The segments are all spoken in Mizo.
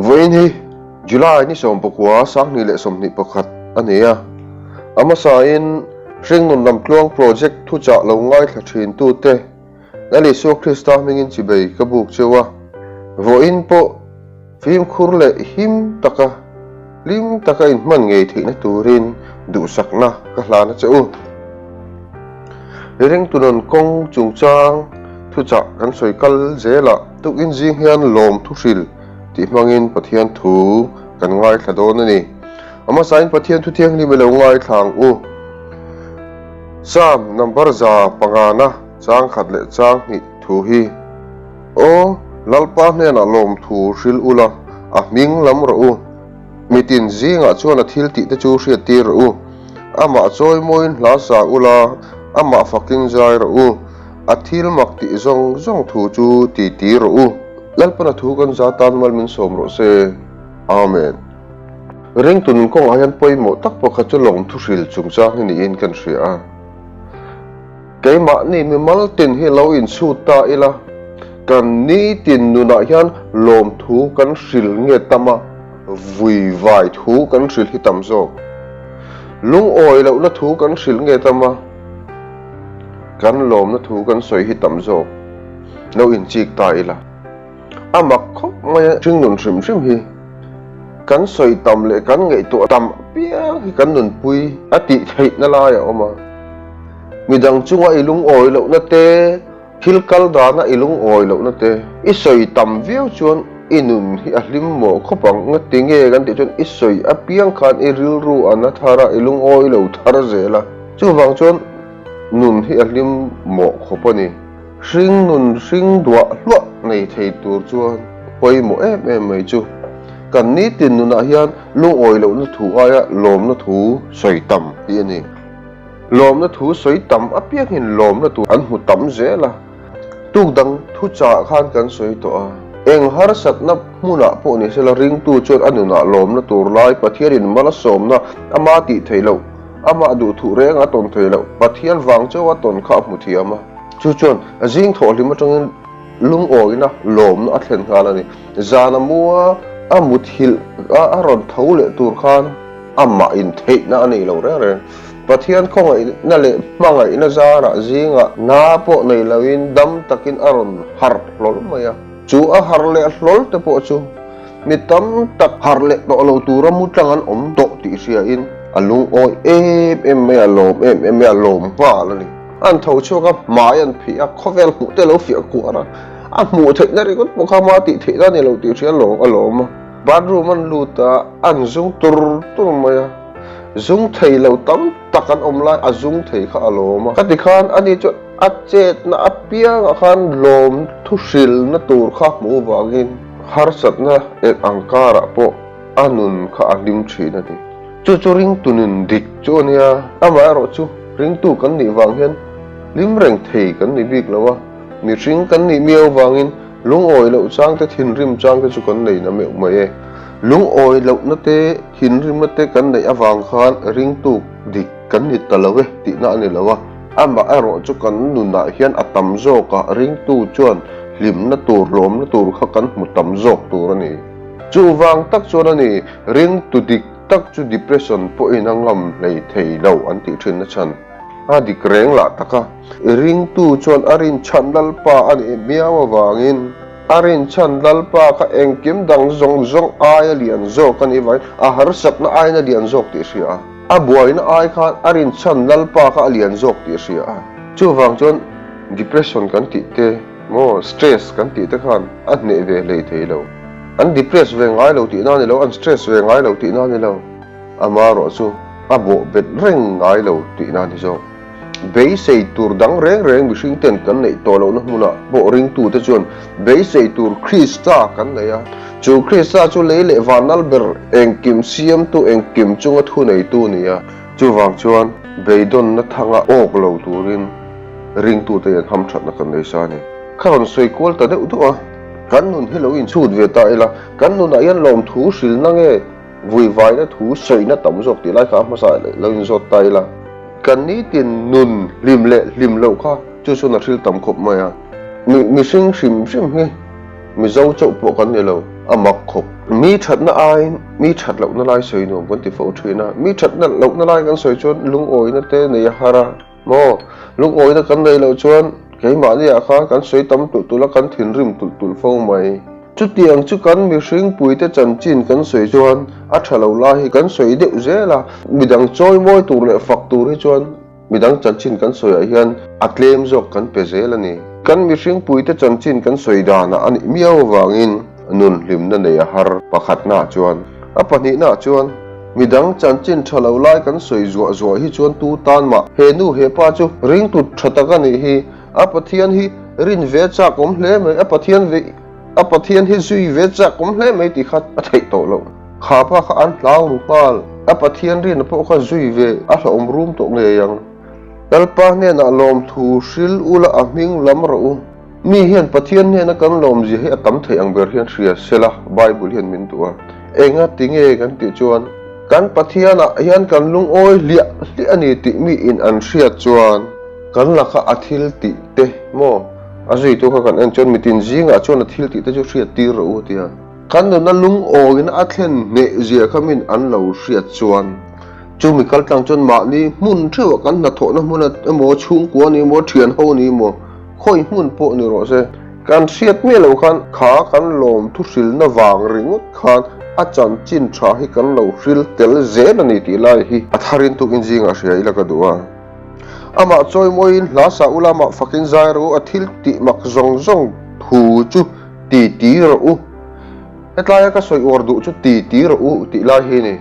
Vawiin hi July ni 19 2021 a ni a, a hmasain Hringnun Lamtluang Project thuchah lo ngaithla thintute Lal Isua Krista hmingin chibei ka buk cheu a, vawiin pawh fimkhur leh him taka hlim taka inhman ngei theihna turin duhsakna ka hlan a che u. Ringtunawn kawng chungchang thuchah kan sawi kal zelah tukin zing hian lawm thuhril tih hmangin Pathian thu kan ngaithla dawn a ni. A hmasain Pathian thu thianghlim i lo ngaithla ang u. Psalm number 500na chang khat leh chang hnih thu hi, Aw, Lalpa hnenah lawmthu hril ula, a hming lam rawh u. Mitin zingah chuan a thil tih te chu hriat tir rawh u. Amah chawimawiin hla sa ula, amah fakin zai rawh u. A thil mak tih zawng zawng thu chu ti ti rawh u. Lalpana thu kan za tan mal min sawm rawh se. Amen. Ringtun kawngah hian pawimawh tak pakhat chu lawmthu hril chungchang hi niin kan hria a. Keimahni mimal tin hi lo inchhut ta ila, kan nitin nunah hian lawmthu kan hril nge tam a, vui vai thu kan hril hi tam zawk. Lungawi lohna thu kan hril nge tam a, kan lawmna thu kan sawi hi tam zawk. Lo inchik ta ila. A mak khawp mai a, hringnun hrim hrim hi kan sawi tam leh kan ngaihtuah tam apiang hi kan nunpui a tih theihna lai a awm a. Midang chunga i lungawi lohna te, thil kal dana i lungawi lohna te i sawi tam viau chuan i nun hi a hlim mawh khawp ang. Ngati nge kan tih chuan i sawi apiang khan i rilru a na thar a, i lungawi lo thar zel a. Chuvang chuan nun hi a hlim mawh khawp a ni. Hring nun hring duah hluah nei thei tur chuan pawimawh em em mai chu kan nitin nunah hian lungawi lohna thu aia lawmna thu sawi tam hi a ni. Lawmna thu sawi tam apiangin lawmna tur an hmu tam zel a, tuk dang thu chah khan kan sawi tawh a. Eng harsatna hmunah pawh ni sela ringtu chuan a nunah lawmna tur lai Pathianin mal a sawmna ama tih theih loh, amah duhthuh reng a tawn theih loh, Pathian vang chauha tawn kha a hmu thiam a. Chu chuan a zing thawhhlim atangin lungawina lawmna a thlen nghal a ni. Zan a mu a, a muthilh a, a rawn tho leh tur khan amah intheihna a nei lo reng reng. Pathian khawngaihna leh hmangaihna zarah zingah na pawh nei loin dam takin a rawn harh hlawl mai a. Chu a harh leh hlawl te pawh chu mi tam tak harh leh tawh lo tura mu tlang an awm tawh tih hriain a lungawi em em mai a, lawm em em mai a, lawm nghal a ni. An tho chhuak a, hmai an phih a, khawvel hmuh te lo fiah kuar a, a hmuh theihna ringawt pawh kha hma tih theihna a ni lo tih hria lawm a lawm a. Bathroom an lut a, an zung tur tur mai a, zung thei lo tam tak an awm lai a zung thei kha a lawm a. Khati khan ani chuan a chetna apiangah khan lawm thu hrilna tur kha hmuh vangin harsatna eng ang karah pawh a nun kha a hlim thin a ni. Chu chu ringtu nun dik chu a nia, amaherawh chu ringtu kan nih vang hian hlim reng thei kan ni bik lo a, mihring kan nih miau vangin lungawi loh chang te thinrim chang te chu kan nei na meuh mai e. Lungawi lohna te thinrimna te kan neih avang khan ringtu dik kan ni ta lo e tihna a ni lo a, amaherawh chu kan nunah hian a tam zawkah ringtu chuan hlimna tur lawmna tur kha kan hmu tam zawk tur a ni. Chuvang tak chuan a ni, ringtu dik tak chu depression pawhin a ngam hlei thei lo an tih thin na chhan. A dik reng lah tak a, ringtu chuan a rinchhan Lalpa a nih miau avangin a rinchhan Lalpa kha engkim dang zawng zawng aia lian zawk a nih vangin a harsatna aiin a lian zawk tih a hria a. A buaina ai khan a rinchhan Lalpa kha a lian zawk tih a hria a. Chuvang chuan depression kan tih te maw stress kan tih te khan a hneh ve hlei thei lo. An depress ve ngai lo tihna a ni lo, an stress ve ngai lo tihna a ni lo. Amaherawh chu a bawh bet reng ngai lo tihna a ni zawk. Beisei tur dang reng reng mihring ten kan neih tawh lohna hmunah pawh ringtute chuan beisei tur Krista kan nei a. Chu Krista chu lei leh vanal ber engkim siamtu engkim chunga thuneitu a ni a. Chuvang chuan beidawnna thanga awk lo turin ringtute hian hamthatna kan nei sa a ni. Kha rawn sawi kual ta deuh deuh a. Kan nun hi lo inchhut ve ta ila, kan nunah hian lawmthu hrilna nge vuivaina thu sawina tam zawk tih lai kha a hmasa lo inzawt ta ila, kan nitin nun hlim leh hlim loh kha chu chuan a hril tam khawp mai a. Mihring hrim hrim hi Mizo chauh pawh kan ni lo, a mak khawp. Mi thatna aiin mi that lohna lai sawi nuam kan ti fo thin a, mi thatna lohna lai kan sawi chuan lungawina te nei a har a maw? Lungawina kan neih loh chuan keimahniah khan kan sawi tam tulh tulh a, kan thinrim tulh tulh fo mai. Chutiang chu kan mihring puite chanchin kan sawi chuan a tha lo lai hi kan sawi deuh zel a, midang chawimawi tur leh fak tur hi chuan Midang chanchin kan sawiah hian a tlem zawk kan pe zel a ni. Kan mihring puite chanchin kan sawi danah a nih miau avangin nun hlimna nei a har pakhatnaah chuan. A pahnihnaah chuan midang chanchin tha lo lai kan sawi zuah zuah hi chuan tu tan mah he nu he pa chu ringtu tha tak a nih hi, a Pathian hi rin ve chak awm hle mai, a Pathian ve a Pathian hi zui ve chak awm hle mai tih kha a theih tawh loh. Kha pa kha an hlau ru nghal. A Pathian rinna pawh kha zui ve a hlauhawm rum tawh ngei ang. Lalpa hnenah lawmthu hril ula a hming lam rawh u. Mi hian Pathian hnena kan lawmzia hi a tam thei ang ber hian hria sela Bible hian min duh a. Enga ti nge kan tih chuan kan Pathianah hian kan lungawi hliah hliah a ni tih mi in an hriat chuan kan laka a thil tih te maw a zuitu kha kan en chuan mitin zingah chuan a thil tih te chu hriat tir rawh u a ti a. Kan nuna lungawina a thlen hneh zia kha min an lo hriat chuan chumi kal tlang chuan mahni hmun theuhah kan hnathawhna hmun emaw chhungkua ni emaw thian ho ni emaw khawi hmun pawh ni rawh se kan hriat miah loh khan kha kan lawm thuhrilna vang ringawt khan a chanchin tha hi kan lo hril tel zel a ni tih lai hi a tharin tukin zingah hria ila ka duh a. Amah chawimawiin hla sa ula amah fakin zai rawh u a thil tih mak zawng zawng thu chu Ti ti rawh u. Hetlaia ka sawi uar duh chu ti ti rawh u tih lai hi a ni.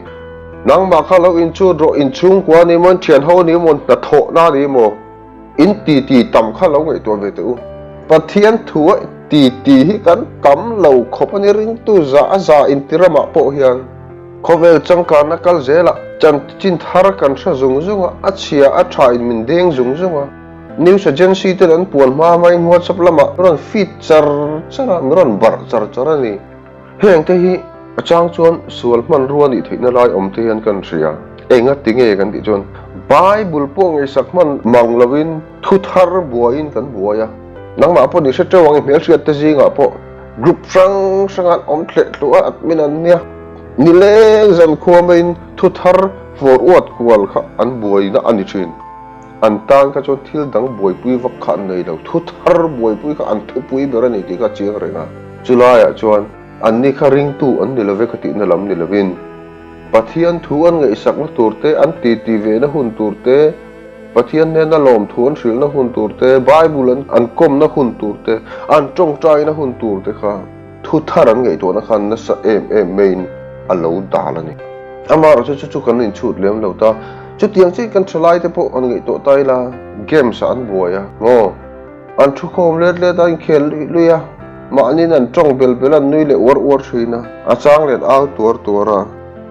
Nangmah kha lo inchhut rawh, inchhungkua ni maw, inthian ho ni maw, hnathawhna ni maw, in ti ti tam kha lo ngaihtuah ve teh u. Pathian thua ti ti hi kan tam lo khawp a ni, ringtu za a za inti ramah pawh hian. Khawvel changkanna kal zelah chanchin thar kan hre zung zung a, a chhia a tha in min deng zung zung a. News agency ten an puan hma hmain WhatsApp lamah rawn feed char char a, min rawn barh char char a ni. Heng te hi a chang chuan sual hmanrua nih theihna lai awm te hian kan hria. Enga ti nge kan tih chuan Bible pawh ngaihsak hman mang loin thu thar buaiin kan buai a. Nangmah pawh ni hre teuh ang i hmelhriat te zingah pawh group hrang hranga an awm thleh tluh a, admin an nia. Nileng zankhua maiin thu thar fawr uat kual kha an buaina a ni thin. An tan kha chuan thil dang buaipui vak kha an nei lo, thu thar buaipui kha an thupui ber a ni tih kha a chiang reng a. Chulaiah chuan anni kha ringtu an ni love ka tihna lam ni lovin, Pathian thu an ngaihsakna tur te, an titi vehna hun tur te, Pathian hnena lawmthu an hrilhna hun tur te, Bible an an kawmna hun tur te, an tawngtaina hun tur te kha thu thar an ngaihtuahna khan nasa em em maiin a lo dal a ni. Amaherawhchu chu chu kan inchhut lem lo ta. Chutiang chiah kan thalai te pawh an ngaihtuah ta ila, games ah an buai a, maw? An thukhawm let let a, inkhel luih luih a, mahniin an tawng bel bel a, an nui leh uar uar thin a, a chang leh an au tuar tuar a.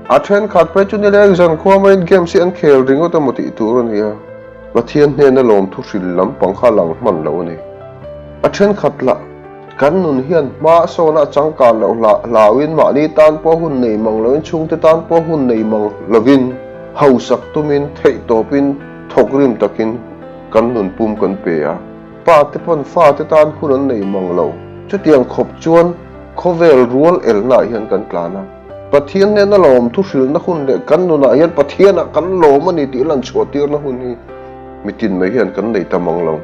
A thenkhat phei chu nileng zan khua maiin games hi an khel ringawt emaw tih tur a ni a, Pathian hnena lawmthu hril lampang kha lang hman lo a ni. A thenkhat lah. Kan nun hian hma sawna changkan loh hlauin mahni tan pawh hun nei mang loin chhungte tan pawh hun nei mang lovin hausak tumin theihtawpin thawkrim takin kan nun pum kan pe a. Pa te pawn fa te tan hun an nei mang lo. Chutiang khawp chuan khawvel rual elnaah hian kan tlan a. Pathian hnena lawm thuhrilhna hun leh kan nunah hian Pathianah kan lawm a ni tih lan chhuah tirna hun hi mitin mai hian kan nei ta mang lo.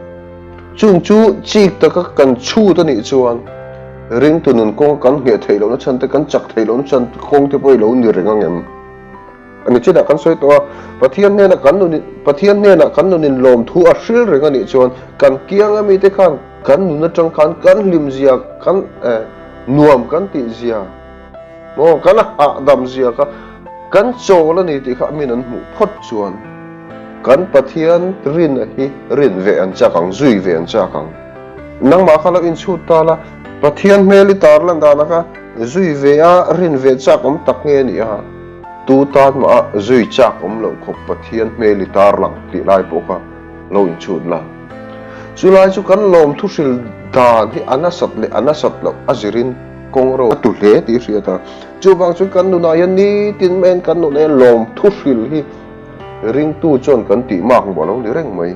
Chung chu chik taka kan chhut a nih chuan ringtu nun kawnga kan ngheh theih lohna chhan te, kan chak theih lohna chhan kawng te pawh i lo ni reng ang em? A ni chinah kan sawi tawh a, Pathian hnenah kan nun Pathian hnenah kan nunin lawmthu a hril reng a nih chuan kan kianga mite khan kan nun atang khan kan hlim zia, kan nuam kan tih zia, Maw kan hahdam zia kha kan chawl a ni tih kha min an hmuh phawt chuan kan Pathian rinna hi rin ve an chak ang, zui ve an chak ang. Nangmah kha lo inchhut ta la, Pathian hmel i tar lan danah kha zui ve a rin ve chak awm tak nge ni a, tu tan mah a zui chak awm loh khawp Pathian hmel i tar lang tih lai pawh kha lo inchhut la. Chulai chu kan lawmthu hril dan hi a nasat leh a nasat loh a zirin kawng ro a tu hle tih hriat a. Chuvang chuan kan nunah hian nitin maiin kan nunah hian lawmthu hril hi ringtu chuan kan tih mak maw lo ni reng mai.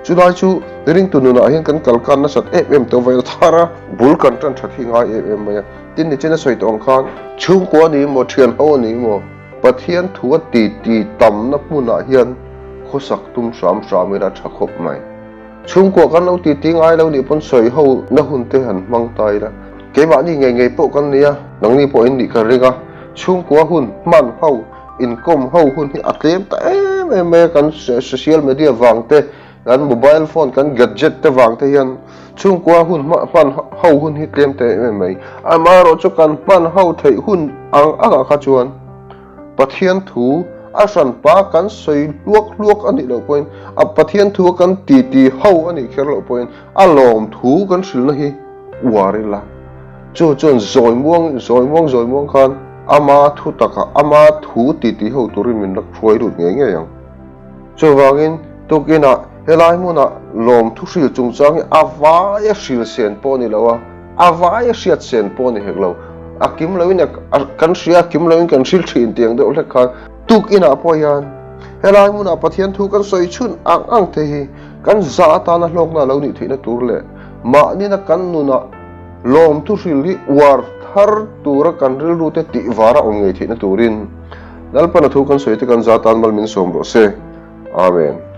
Chulai chu ringtu nunah hian kan kal kan nasat em em tawh vawiin a thar a, bul kan tan that hi ngai em em mai a. Tin nichin a sawi tawh ang khan chhungkua a ni maw, thianho a ni maw, Pathian thu a ti ti tamna hmunah hian khawsak tum hram hram ila tha khawp mai. Chhungkua kan lo ti ti ngai lo nih pawn sawi ho na hun te han hmang ta ila, keimahni ngei ngei pawh kan nia, nangni pawh in nih ka ring a, chhungkua hun hman ho, inkawm ho hun hi a tlem ta em em mai a, kan social media vang te, kan mobile phone, kan gadget te vang te hian chhungkua hun hman ho hun hi tlem ta em em mai. Amaherawhchu chu kan hman ho theih hun ang angah kha chuan Pathian thu a hranpa kan sawi hluak hluak a nih loh pawhin, a Pathian thu a kan titi ho a nih kher loh pawhin a lawm thu kan hrilhna hi uar ila. Chu chuan zawi muang, zawi muang, zawi muang khan ama thu takah, ama thu titi ho turin min la hruai lut ngei ngei ang. Chuvangin, tukinah helai hmunah lawmthu hril chungchang hi a vaia hril sen pawh a ni lo a, a vaia hriat sen pawh a ni hek lo. A kim loin kan hria, a kim loin kan hril thin tih ang deuh hlek khan tukinah pawh hian helai hmunah Pathian thu kan sawi chhun ang ang te hi kan za atana hlawkna a lo nih theihna tur leh mahnina kan nunah lawmthu hril hi uar thar tura kan rilrute tihvar a awm ngei theihna turin Lalpana thu kan sawi te kan za tan mal min sawm rawh se. Amen.